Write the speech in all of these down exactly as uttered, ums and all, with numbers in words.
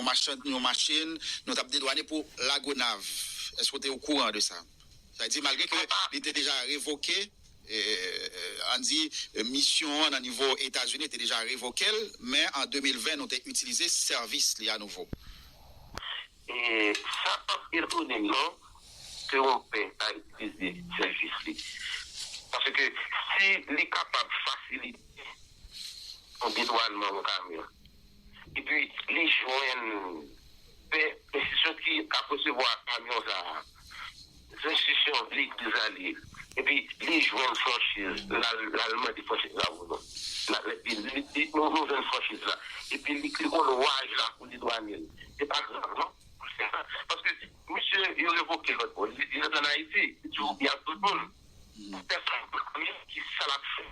machann, yon machin, nou t ap dedwane pou Lagonav. Èske w te okouran de sa? Sa vle di, malgre ke li te deja revoke, e, ann di, e, misyon an nan nivo Etazini te deja revoke l, men an de mil ven, nou te itilize sèvis li anouvo. E sa p ap etone m non ke yon pè ta itilize sèvis li. Paske si li kapab fasilite yon dedwannman yon kamyon, epi li jwenn pè, enstitisyon ki ap resevwa kamyon sa a, se enstitisyon legliz la li ye. Epi li jwenn franchiz, l al, l al mande franchiz la pou nou. L al, li, li, li, nou, nou jwenn franchiz la. Epi li, li konn waj la pou li dwannen l. Se pa grav non. Paske misye, yo revoke l lòt bò. Li, li antre ann Ayiti. Li di w, li ap tout moun. Pèsonn pa konnen ki sa l ap fè.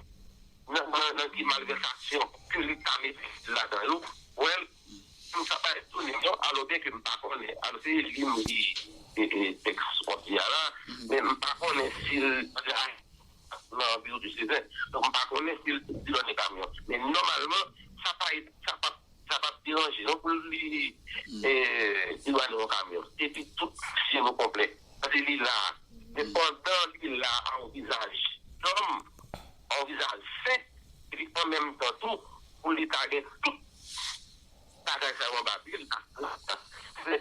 Nan, nan, nan ki malvèsasyon ke li ta mete ladan yo. Well, m sa pa etone m non, alò byen ke m pa konnen. Alò se li m li e, e, tèks w ap di a la, men m pa konnen si l nan biwo de Sezen. Donk m pa konnen si l, si l nan kamyon. Men nòmalman, sa pa, sa pa, sa pa deranje non pou li, e, li dwannen yon kamyon. Epi tout dosye nou konplè. Paske li la. Men pandan li la a yon vizaj dòm, a yon vizaj senp, epi an menm tan tou, pou li ta gen tout bagay sa yo anba pye l, se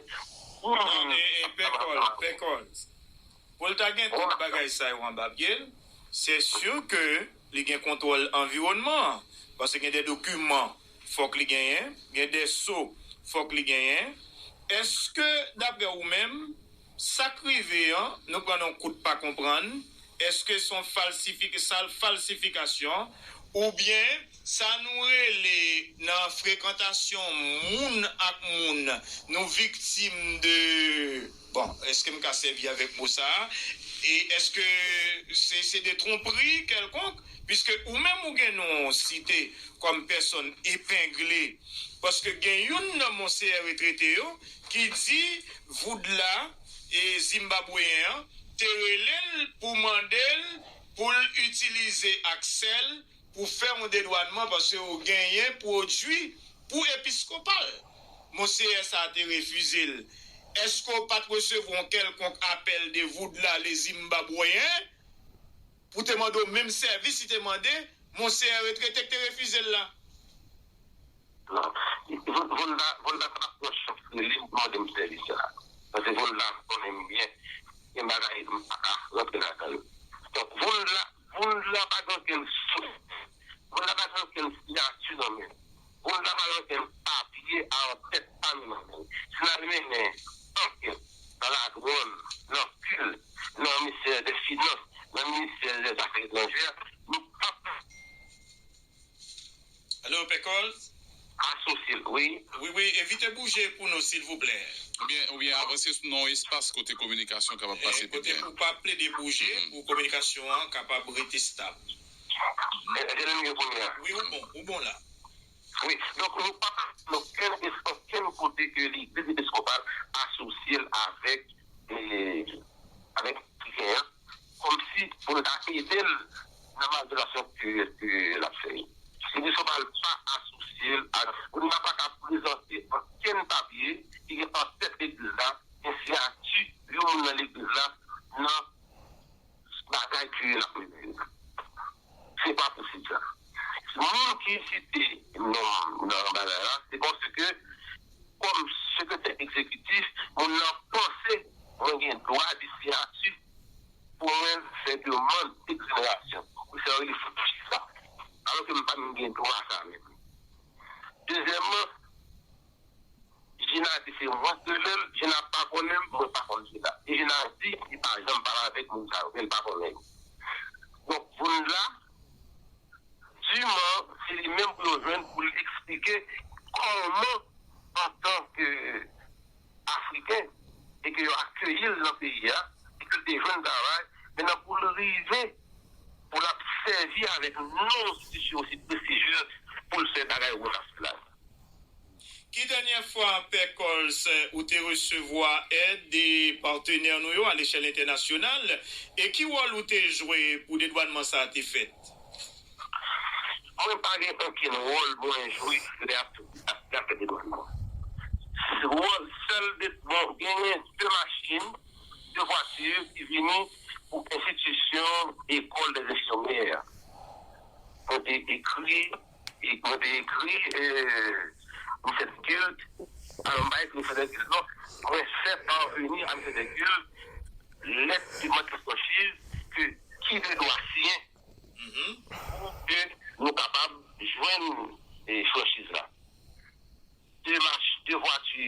pou Non, e, e, Pè Kòl, Pè Kòl. Pou l ta gen tout bagay sa yo anba pye l, se si ke li gen kontwòl anviwònman an. Paske gen de dokiman fòk li genyen, gen de so fòk li genyen. Èske, daprè ou menm, sa k rive an, nou pran nan yon kout pa konprann, èske se yon falsifik-, sa falsifikasyon, oubyen sa nou rele nan frekantasyon moun ak moun, nou viktim de, bon, èske m ka sèvi avèk mo sa a? E èske se, se de twonpri kèlkonk? Piske ou menm ou gen non w site kòm pèsòn epengle, paske gen youn nan monseyè retrete yo ki di Voudla, e, Zimbabweyen an, te rele l pou mande l pou l itilize aksè l pou fè yon dedwannman paske yo genyen pwodui pou episkopal. Monseyè sa a te refize l. Èske w pa t resevwa yon kèlkonk apèl de Voudla le Zimbabweyen pou te mande w menm sèvis li te mande monseyè retrete k te refize l la? Non. Voudla, Voudla pa t ap pran chans rele m pou mande m sèvis la. Paske Voudla konnen m byen. Gen bagay m pa ka rantre ladan l. Donk, Voudla, Voudla pa gen okenn sous. Voudla pa gen okenn siyati nan men l. Voudla pa gen okenn papye a antèt pa nou nan men l. Si n al mennen ankèt nan ladwàn, nan kil, nan ministè dè finans, nan ministè dè zafè etranjè, nou p ap Alo, Pè Kòl? Asosye l, wi. Wi, wi, evite bouje pou nou, silvouplè. Oubyen, oubyen avanse sou nan yon espas kote kominikasyon kapab pase pi byen. Kote pou pa plede bouje, pou kominikasyon an kapab rete stab. Èske nou mye kounye a? Wi, ou bon, ou bon la. Wi, donk nou pa nan okenn espas, okenn kote ke legliz episkopal asosye l avèk, e, avèk Afriken an, kòmsi pou nou ta ede l nan malvèsasyon ke, ke l ap fè yo. Legliz episkopal pa asosye l ak, nou pa ka prezante okenn papye ki gen antèt legliz la, gen siyati yon moun nan legliz la nan bagay ke n ap mennen yo. Se pa posib sa. Moun ki site non m nan bagay la, se paske kòm sekretè egzekitif, moun nan panse mwen gen dwa de siyati pou mwen fè demann egzenerasyon. Wi, sa yo rele fouti sa. Alòske m pa menm gen dwa sa menm. Dezyèmman, Jina di se mwen k rele l, Jina pa konnen m, mwen pa konn Jina. E Jina di li pa janm pale avèk moun sa yo, men l pa konnen yo. Donk, Voundla, diman, se li menm pou yo jwenn pou l eksplike kòman, antanke Afriken, e ke yo akeyi l nan peyi a, e ke l te jwenn travay, men nan pou l rive, pou l ap sèvi avèk non enstitisyon osi prestijyez pou l fè bagay wòt ap fè la. Ki dènyè fwa, Pè Kòls, ou te resevwa èd de patnè nou yo alechèl entènasyonal, e ki wòl ou te jwe pou dedwannman sa a te fèt? Mwen pa gen okenn wòl mwen jwe lè ap, ap, ap fè dedwannman. Bon, genyen de machin, de vwati ki vini pou enstitisyon École des infirmières. Mwen te ekri, e mwen te ekri, eh, Misye Degil, alò, m pa ekri Misye Degil, non, mwen fè parveni a Misye Degil lèt demann de franchiz ke, ki de dwa siyen pou ke nou kapab jwenn, eh, franchiz la. De mach-, de vwati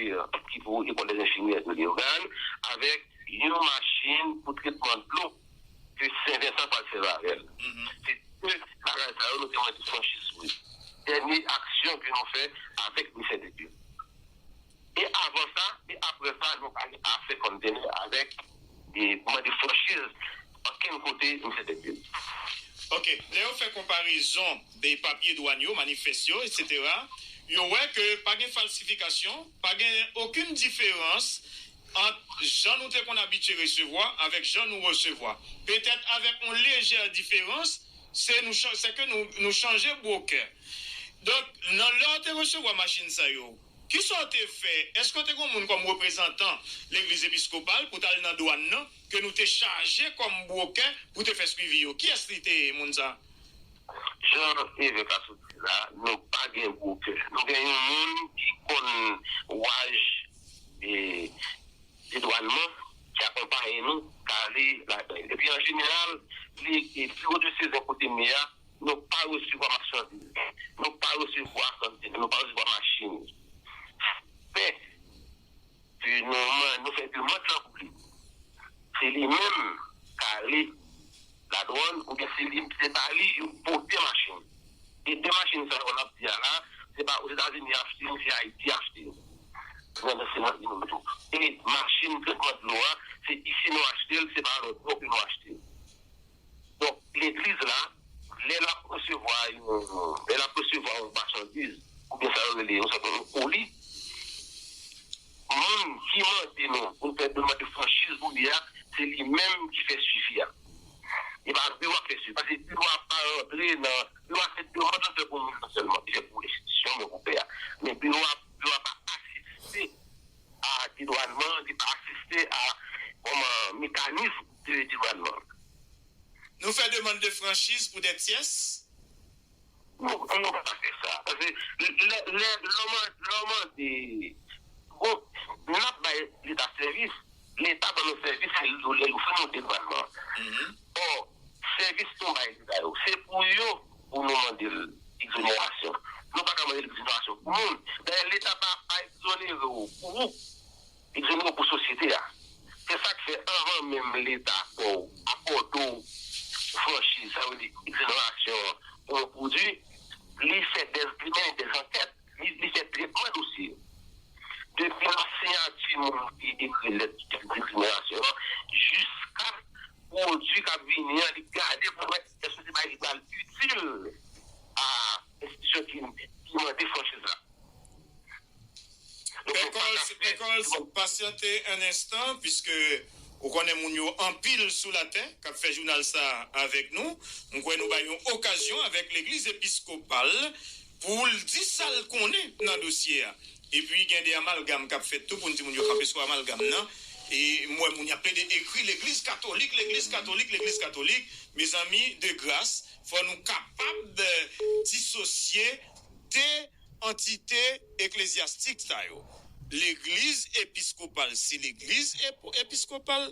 ki pou École des infirmières de Leyogàn, avèk yon machin pou tretman dlo ke Sen Vensan pral sèvi avè l. Se de bagay sa yo nou te mande franchiz pou yo. Dènye aksyon ke nou fè avèk Misye Degil. E avan sa, e apre sa, nou pa gen afè kòm dènye avèk e mande franchiz okenn kote, Misye Degil. Ok, lè yo fè konparezon de papye dwàn yo, manifès yo, etsetera, yo wè ke pa gen falsifikasyon, pa gen okenn diferans ant jan nou te konn abitye resevwa avèk jan nou resevwa. Petèt avèk yon lejè diferans, se nou chan-, se ke nou, nou chanje bwokè. Donk, nan lè w te resevwa machin sa yo, kisa w te fè? Èske w te gen moun kòm reprezantan legliz episkopal pou t al nan dwàn nan, ke nou te chaje kòm bwokè pou te fè swivi yo? Kiyès li te ye, moun sa? Jan evèk la sot di la, nou pa gen bwokè. Nou gen yon moun ki konn waj, e, dedwànman, ki akonpaye nou, k ale ladan l. Epi an jeneral, li, e, biwo dyosezyen kote m ye a, nou pa resevwa machandiz. Nou pa resevwa kantena, nou pa resevwa machin. Fè ke nou, nou fè demann lan pou li. Se li menm k ale ladwann, oubyen se li, se pa li yo pote machin. E de machin sa yo n ap di a la, se pa Ozetazini achte yo, se Ayiti achte yo. Nan, nan, se nan, tou. E machin tretman dlo a, se isi nou achte l, se pa lòt bò ke nou achte l. Donk, legliz la, lè l ap resevwa yon, lè l ap resevwa yon machandiz, oubyen sa yo rele, yon sòt de koli, moun ki mande nou pou n fè demann de franchiz pou li a, se li menm ki fè swivi a. E pa biwo a k fè swivi. Paske biwo a pa rantre nan, biwo a se demann l fè pou moun nan sèlman, li fè pou enstitisyon, men pou pè a. Men biwo a, biwo a pa asiste a dedwànman, li pa asiste a kòman mekanis de dedwànman. Nou fè demann de franchiz pou dè tyès? Non, nou pa ka fè sa. Paske lè, lè, lè w man-, lè w mande, bon, n ap bay Leta sèvis, Leta ban nou sèvis, se lè l ofri nou dedwànman. Ò, sèvis nou bay Leta yo, se pou yo pou nou mande l egzonerasyon. Nou pa ka mande l egzonerasyon pou moun. Dayè, Leta pa, pa egzonere w pou ou. Egzonere w pou sosyete a. Se sa k fè anvan menm Leta akò-, akòde w franchiz, sa vle di egzonerasyon pou yon pwodui, li fè dè, li mennen dè ankèt, li, li fè tretman dosye yo. Depi nan siyati moun ki ekri lèt egzonerasyon an, jiska pwodui k ap vini an, li gade pou wè èske se bagay ki pral itil a enstitisyon ki, ki mande franchiz la. Donk, nou pa ka fè Pèkòz, pasyante un instant, puisque ou konnen moun yo anpil sou latè k ap fè jounal sa avèk nou. M kwè nou bay yon okazyon avèk legliz episkopal pou l di sa l konnen nan dosye a. Epi gen de amalgam k ap fèt tou pou n di moun yo kanpe sou amalgam nan. E m wè moun y ap plede ekri legliz katolik, legliz katolik, legliz katolik. Mezanmi, de gras, fò nou kapab, eh, disosye de antite eklezyastik sa yo. Legliz episkopal, se legliz ep-, episkopal,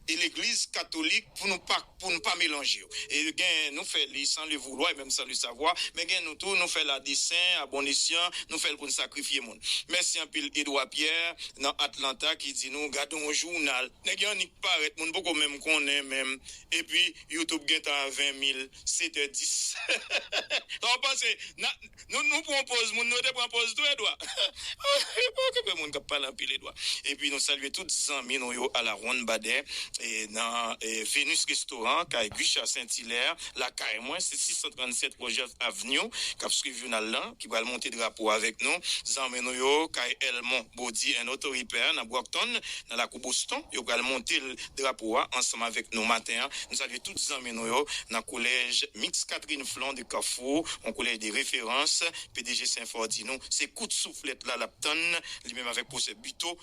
e legliz katolik, pou nou pa, pou nou pa melanje yo. E gen, nou fè li sans le vouloir et même sans le savoir, men gen nou tou, nou fè l a desen, a bon esyan, nou fè l pou n sakrifye moun. Mèsi anpil Edouard Pierre nan Atlanta ki di nou, gade yon jounal. Nèg yo annik parèt, moun poko menm konnen menm. Epi, YouTube gentan a ven mil, sèt è dis. Sa w panse? N a, Nou, nou pran pòz, moun nou te pran pòz tou, Edwa. Pa okipe moun k ap pale anpil, Edwa. Epi nou salye tout zanmi nou yo a la Ronn Badè, e nan, e, Venus Restaurant, kay Guicha Saint-Hilaire, lakay mwen, se sis san trannsèt Rogers Avenue, k ap swiv jounal lan, ki pral monte drapo avèk nou. Zanmi nou yo, kay Elmon Body and Auto Repair, nan Brockton, nan lakou Boston, yo pral monte l drapo a ansanm avèk nou maten an. Nou salye tout zanmi nou yo nan kolèj Mix Catherine Flon de Kafou, yon kolèj de referans. P D G Senfò di nou, se kout souflèt la l ap tann, li menm avèk pwofesè Buteau.